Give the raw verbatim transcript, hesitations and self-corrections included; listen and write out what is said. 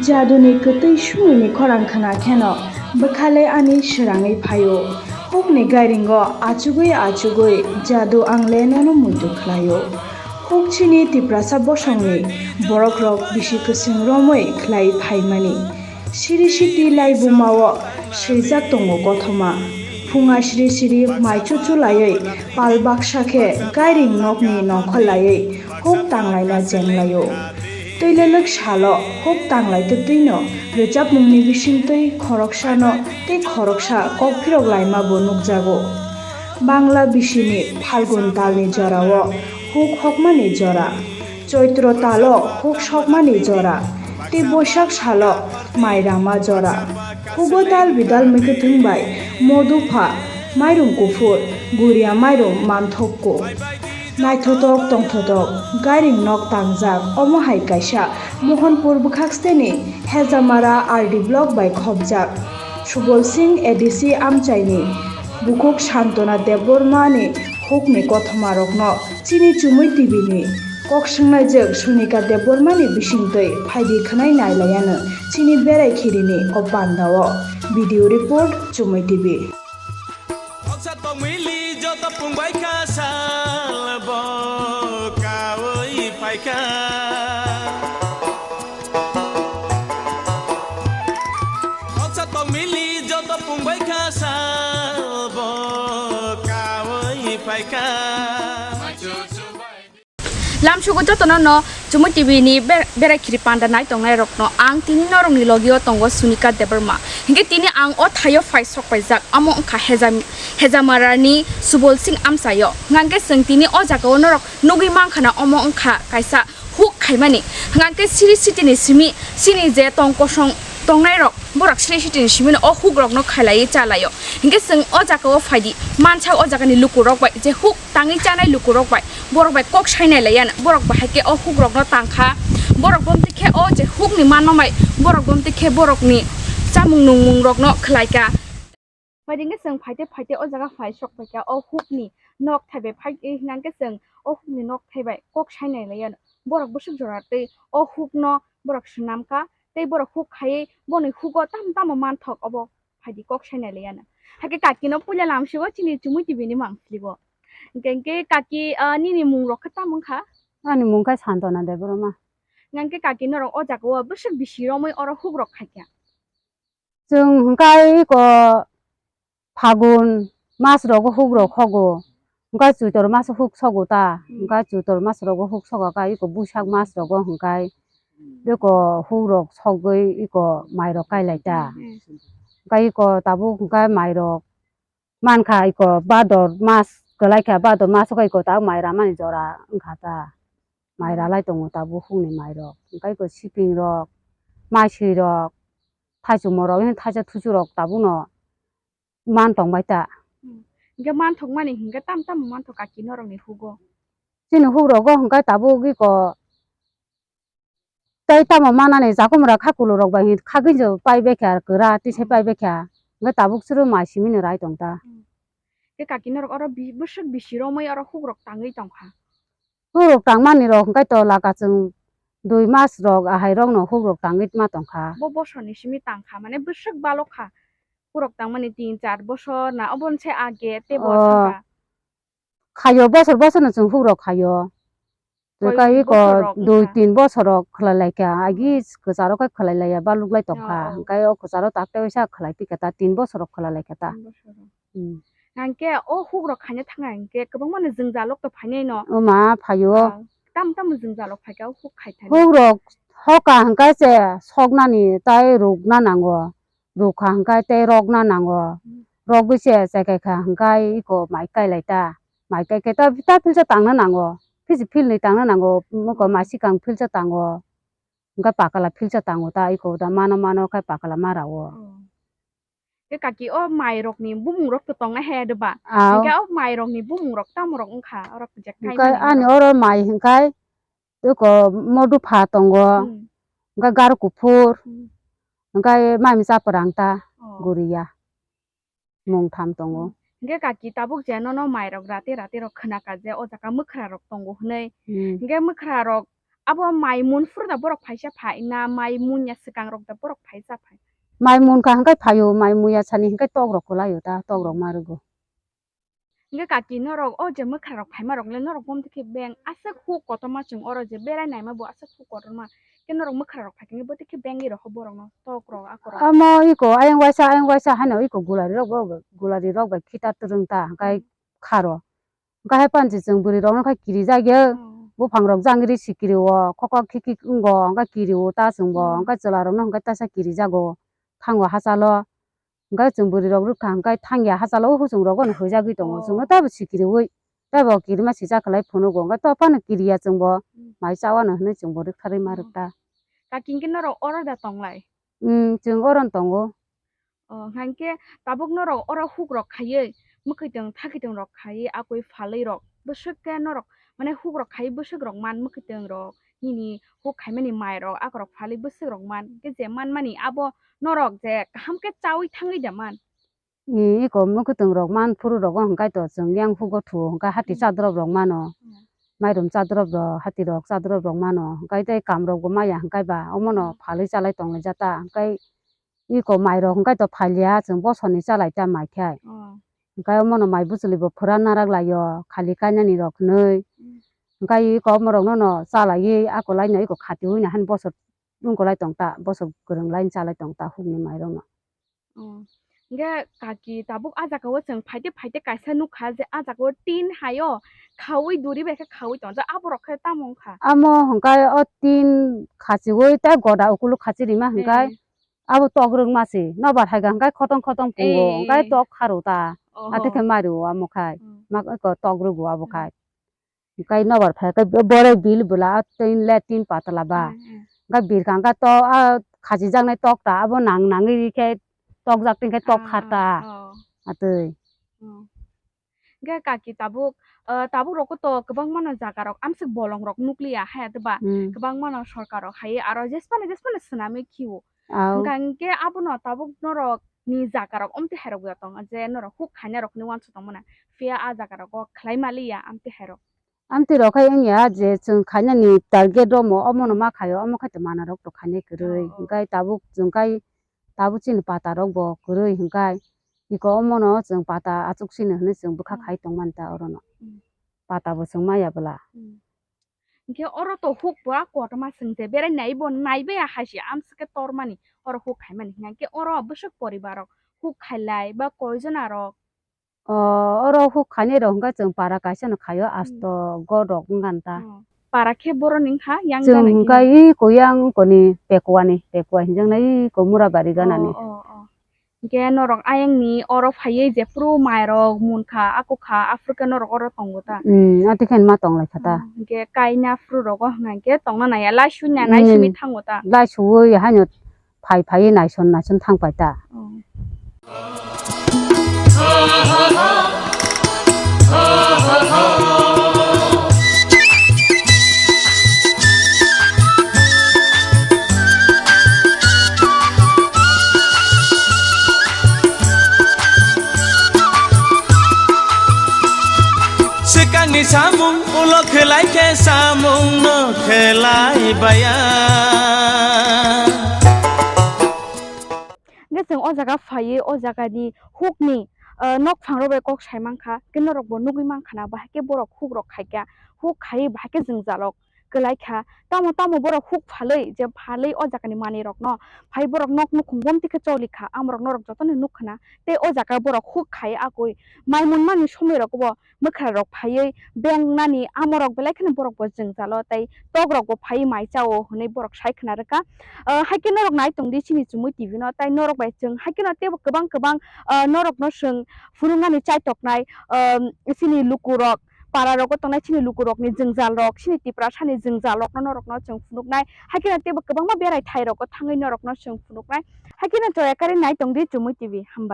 Jaduni kwtwi sumini khorang khna kheno bwkhale ani swrangwi phaio. Hukni gairingo achugwi achugwi jadu angle nono muitu khlaio. Huk chini Tiprasa bosongni borokrok bisi kwswng romwi khlai phaimani. Siri siti laibumao swijak tongo kothoma. Phunga siri siri mai chuchu laiwi pal baksa khe gairing nokni nongkhor laiwi huk tanglaina chenglaio. Twi lwlwk salo huk tanglai twtwino rwchapmungni bisingtwi khoroksano tei khoroksa kok phirok laima bo nukjago. Bangla bisini Phalgun talni jorao huk hokmani jora, Choitro talo huk sokmani jora, tei Boisak salo mai rama jora. Hugo tal bidal mwkhwtwng bai modu pha, mairum kuphur, guria mairum manthokko. Naithotok tongthotok, gairing nok tangjak, omo hai kaisa Mohanpur bwkhaksteni Hejamara R D block bai khopjak. Subol Singh A D C amchaini bukhuk Santona Debbarmani hukni kothomarokno chini Chumui T V ni kok swngnaijak Sunika Debbarmani bisingtwi phaidi khwnai nailaiano chini berai khirini o pandao. Video report, Chumui T V. Khoksa tongmili joto pungbai kha sal bo kaui phaikha. Khoksa tongmili joto pungbai kha sal bo kaui phaikha. Lamsugo jotono no Chumui T V ni ber-, berai khiri panda nai tongnai rokno ang tini norokni logio tongo Sunika Debbarma. Hinkhe tini ang o thaio phai sok paijak, amo wngkha Hejam-, Hejamarani Subol Singh amchaio. Hwnkhe chwng tini o jagao norok nugwi mankha na omo wngkha kaisa huk khaimani. Hwnkhe siri sitini simi chini je tong kosong tongnai rok, borok siri sitini simino o huk rokno khailaiwi chalaio. Hinkhe chwng o jagao phaidi mansa o jagani lukurok bai je huk tangwi chanai lukurok bai, borok bai kok sainai laiya, borok bahai khe o huk rokno tangkha, borok bomtwi khe o je hukni manma bai, borok bomtwi khe borokni chamung nungmung rokno khlaikha. Phaidi hwnkhe chwng phaite phaite o jaga phai sok phaikha, o hukni nok thai bai phai, eh, hwnkhe chwng o hukni nok thai bai kok sainai laiya, borok bwswk jora tei o hukno borok swnamkha, tei borok huk khaiwi boni hugo tamo tamo manthok obo phaidi kok sainai laiya. Hakhe kakino puila lamsugo chini Chumui T V ni mang philigo. Hinkhe, hinkhe kaki, ah, nini mung rok khe tamo wngkha? Ani mung khe Santona Debbarma. Hinkhe kaki norok o jaga o bwswk bisi romwi oro huk rok khaikha? Chwng hinkhe iko Phagun mas rogo huk rok hogo. Hinkhe Chuitor mas huk sogo ta. Hmm. Hinkhe Chuitor mas rogo huk sogo kha iko Buisak mas rogo hinkhe iko huk rok sogwi iko mai rok kailai ta. Hmm. Hinkhe iko tabuk hinkhe mai rok mankha iko Bhador mas kwlai kha, Bhador mas o khe iko ta mai ramani jora wngkha ta. Mai ralai tongo tabuk hukni mai rok. Hinkhe iko siping rok, maiswi rok, thaichukma rok, thaisa thuchu rok tabukno man tongbai ta. Hmm. Hinkhe manthok mani hinkhe tam tamo manthok kaki norokni hugo? Chini huk rogo hinkhe tabuk iko tei tamo manani jakumra kha kulurok bai hinkhe khagwi jo paibai kha kwra tisai paibai kha. Hinkhe tabuk chwrwi mai simino rai tong ta. Hmm. Tei kaki norok oro bi-, bwswk bisi romwi oro huk rok tangwi tongkha? Huk rok tangmani rok hinkhe to laka chwng dui mas rok ahai rokno huk rok tangwi ma tongkha. Bo bosorni simi tangkha, mane bwswk balok kha. Huk rok tangmani tin char bosor na obo se age tei bo thangkha. Khaio, bosor bosor no chwng huk rok khaio. Koi Tei iko bosor rok dui wngkha? Tin bosor rok khwlai lai kha, agi kwcharo khe khwlai laiya, baluk lai tongkha. Oh, oh. Hinkhe o kwcharo tak tei waisa khwlai pikha ta, tin bosor rok khwlai lai kha ta. Tin bosor rok. Hmm. Hinkhe o huk rok khaina thangna hinkhe kwbangma no jwngjal rok to phainai no. O ma phaio. Ah, tam tam jwngjal rok phaikha o huk khai thani. Huk rok hoka hinkhe se soknani tei rukna nango. Rukha hinkhe tei rokna nango. Hmm. Rogwi se chaikai kha hinkhe iko mai kai lai ta. Mai kai khe ta, ta philsa tangna nango. Philsi philni tangna nango. Moko Hmm. Mai sikang philsa tango. Hinkhe pakala philsa tango ta iko da mano mano khe pakala ma rao. Oh. Tei kaki o mai rokni bumung rok to tongnai hai de ba? Ao. Hinkhe o mai rokni bumung rok tamo rok wngkha? Orok pijak Hinkhe ani oro mai hinkhe iko modu pha tongo. Hmm. Hinkhe garu kuphur. Hmm. Hinkhe mami chaprang ta Oh. Guriya. Mung tham tongo. Hmm. Hinkhe kaki tabuk je nono mai rok rate rate rok khna kha je o jaga mwkhra rok tongo hwnwi. Hmm. Hinkhe mwkhra rok Abo mai mun phuru da borok phaisa phai na mai mun ya swkang rok da borok phaisa phai? Mai mun ka hwnkhe phaio, mai muya sani hwnkhe tok rok kwlaio ta, tok rok ma rwgo. Hwnkhe kaki norok o je mwkha rok phaima rok le norok bom twi khe beng aswk huk kotorma chwng oro je berai naima bo aswk huk kotorma khe norok mwkha rok phai khe bo twi khe beng iro ho borok no tok rok ako rok. Amo iko ayang waisa ayang waisa haino iko gulari rok bo gulari rok bai khita twrwng ta hwnkhe kharo. Hwnkhe hai panchi chwng bwrwi rok no khe kirijak ya. Hmm. Buphang rok jangri sikiri o khokok khikik wngo hwnkhe kiri o ta chwng bo. Hmm. Hwnkhe chwla rok no hwnkhe taisa kirijago thango hachalo. Hwnkhe chwng bwrwi rok rwkha hwnkhe thangya hachalo o hwchwng rogo no huijagwi tongo. Oh. Chwngno teibo sikiriwi teibo kirima sijak khlai phunugo hwnkhe to phano kiriya chwngbo. Hmm. Mai chawano hwnwi chwngbo rwktharwi ma. Hmm. Rwkta. Kaki hwnkhe norok oro da tonglai? Hmm, chwng oro no tongo. O, hwnkhe tabuk norok oro huk rok khaiwi, mwkhwtwng thakhwtwng rok khaiwi, akwi phalwi rok bwswk khe norok, mane, huk rok khaiwi bwswk rok man mwkhwtwng rok, nini huk khaimani mai rok, akorok phalwi bwswk rok man, hwnkhe je manmani abo norok je kaham khe chawi thangwi da man? Ni iko mwkhwtwng rok man phuru rogo hwnkhe to chwng yang hugo thuo hwnkhe hati. Hmm. Chadrop rok mano, hmm, mairum chadrop rok, hati rok chadrop rok mano, hwnkhe tei kam rok bo maya hwnkhe ba omono. Hmm. Phalwi chalai tonglaijata, hwnkhe iko mai rok hwnkhe to phalia chwng bosor ni chalai ta mai khe. Oh. Hwnkhe omono mai bwchwlwi bo phwran narak laio khali kainani rok hwnwi. Hmm. Hwnkhe iko omorok no no chalaiwi akolai no iko khatiui no han bosor wngkolai tongta, bosor kwrwng lai chalai tongta hukni mai rok no. Oh. Hwnkhe kaki tabuk ah jaga o chwng phaite phaite kaisa nukha je ah jaga o tin hai o khaui duri bai khe khaui tongo, aborok khe tamo wngkha? Amo hwnkhe o tin khachiui tei goda ukulu khachi rima hwnkhe. Eh. Abo tok rwngma se, nobar hai hwnkhe khotong khotong pungo, eh, hwnkhe tok kharo ta. Oho. Atwi khe mari o amo khai. Hmm. Ma ko tok rwgo abo khai. Hmm. Hwnkhe nobar phai khe bo-, borok bil bwla tin le tin patla ba. Hmm, hmm. Hwnkhe birka hwnkhe to a khachijaknai tok ta abo nang nangwi khe tokjak tin khe tok. Ah, kha ta. Ah, oh. Atwi. Oh. Hwnkhe kaki tabuk, ah, tabuk rok to kwbangma no jaga rok amswk bolong rok nukliya haya de ba? Hmm. Kwbangma no sorkar rok hai aro jesphano jesphano swnamwi khio. Au. Hwnkha hwnkhe abono tabuk norok ni jaga rok omtwi hai rok bo tong je norok huk khaina rok hinwi uansuk tong mano, phiya ah jaga rogo khlai maliya amtwi hai rok. Amtwi rok khai wngya je chwng khainani target romo omono ma khaio, omo khai to mana rok to khainai kwrwi. Oh, oh. Hwnkhe tabuk chwng khai tabuk chini pata rok bo kwrwi hwnkhe iko omono chwng pata achuk sino hwnwi chwng bwkha. Hmm. Khai tongmani ta orono. Hmm. Pata bo chwng maya bwla. Hmm. Hwnkhe oro to huk bo kotorma chwng je berai nai bo nai baya hai se amswk khe tormani oro huk khaimani hwnkhe oro bwswk poribar rok huk khailai ba koi jona rok? O, oro huk khainai rok hwnkhe chwng para kaisa no khaio, hmm, asto gor rok wngkha ta. Oh. Para khe boroni wngkha yang. Chwng gana hwnkhe khe? I kuyang koni Pekua ni, Pekua hinjaknai i ko Murabari gana ni. Oh, oh, oh. Hwnkhe norok ayang ni oro phaiwi jephru mai rok munkha, akukha, aphuru khe norok oro tongo ta? Hmm, atwi khe ma tonglaikha ta. Oh, hwnkhe kaina phuru rogo hwnkhe tongna naiya, lai suina nai. Hmm. Simi thango ta? Lai suwi haino phai phaiwi naison naison thang pai ta. Oh. Swkangni samung ulo khlai khe samung no khlai baya. Hwnkhe chwng o jaga phaiwi o jaga ni huk ni, ah, nok phang rok bai kok sai mankha, hwnkhe norok bo nugwi mankha na, bahai khe borok huk rok khai kha, huk khaiwi bahai khe jwngjal rok kwlai kha. Tamo tamo borok huk phalwi je phalwi o jaga ni manwi rok no phai borok nok nukhung bomti khe choli kha, amorok norok joto no nuk khna. Tei o jaga borok huk khai akoi mai mun mani somoi rok bo mwkhra rok phaiwi beng nani amorok belai kheno borok bo jwngjalo tei tok rok bo phaiwi mai chao hwnwi borok sai khna rwkha. Ah, hai khe norok nai tong di chini Chumui T V no, tei norok bai chwng hai kheno teibo kwbang kwbang, ah, norok no chwng phunuknani chai toknai, ah, chini luku rok, para rogo tongnai chini lukurokni jwngjal rok, chini Tiprasani jwngjal rokno norokno chwng phunuknai. Haikhe no teibo kwbangma berai thai rogo thangwi norokno chwng phunuknai. Haikhe no choya karwi nai tongdi Chumui T V. Hambai.